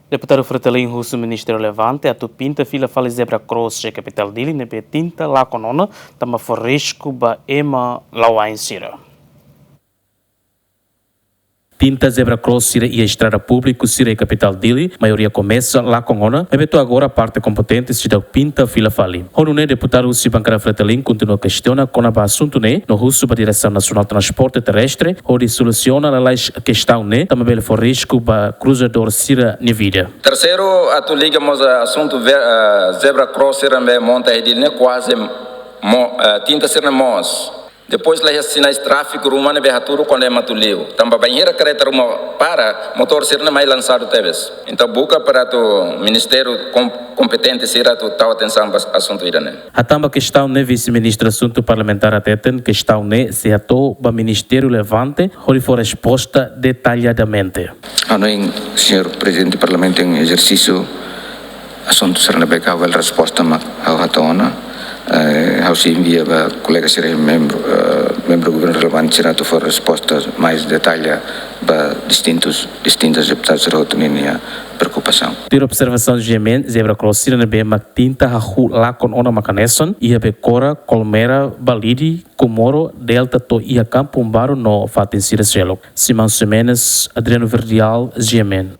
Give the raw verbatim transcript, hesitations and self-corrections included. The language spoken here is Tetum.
Deputadu Fretilin husu ministériu relevante atu pinta fila fali zebra cross iha kapitál Dili ne'ebé tinta lakon ona, tanba fó risku ba ema la'o ain sira. Tinta zebra cross sira iha estrada públiku sira iha kapitál Dili, maioria komesa lakon ona, maibé to'o agora parte kompetente seidauk pinta fila fali. Ho nune'e deputadu husi bankada Fretilin kontinua kestiona kona-ba asuntu ne'e, no husu ba Diresaun Nasionál Transporte Terrestre hodi solusiona lalais kestaun ne'e, tanba bele fó risku ba kruzadór sira-nia vida. Terseiru, atu liga mós asuntu ve-, eh, zebra cross sira ne'ebé monta iha Dili ne'e kuaze mo-, eh, tinta sira-ne'e moos. Depois laiha sinais tráfiku ruma ne'ebé hatudu kuandu ema atu liu. Tanba bainhira kareta ruma para, motór sira-ne'e mai lansadu tebes. Entaun buka para atu ministériu kom-, kompetente sira atu tau atensaun ba asuntu ida-ne'e. Hatán ba kestaun ne'e, Vise-Ministru Asuntu Parlamentár hateten kestaun ne'e sei hato'o ba ministériu relevante hodi fó resposta detalladamente. Ha'u hanoin, señór Prezidente Parlamentu em exercício, asuntu sira ne'ebé ha'u bele resposta mak ha'u hato'o ona, eh, ha'u sei envia ba kolega sira membru, eh, membru governu relevante sira atu fó resposta mais detalla ba distintus, distintas deputadu sira hotu ninia preokupasaun. Tuir observasaun GMN, zebra cross sira ne'ebé mak tinta hahú lakon ona mak hanesan iha Becora, Colmera, Balide, Comoro, Delta to'o iha Kampung Baru no fatin sira seluk. Simão Ximenes, Adriano Verdial, GMN.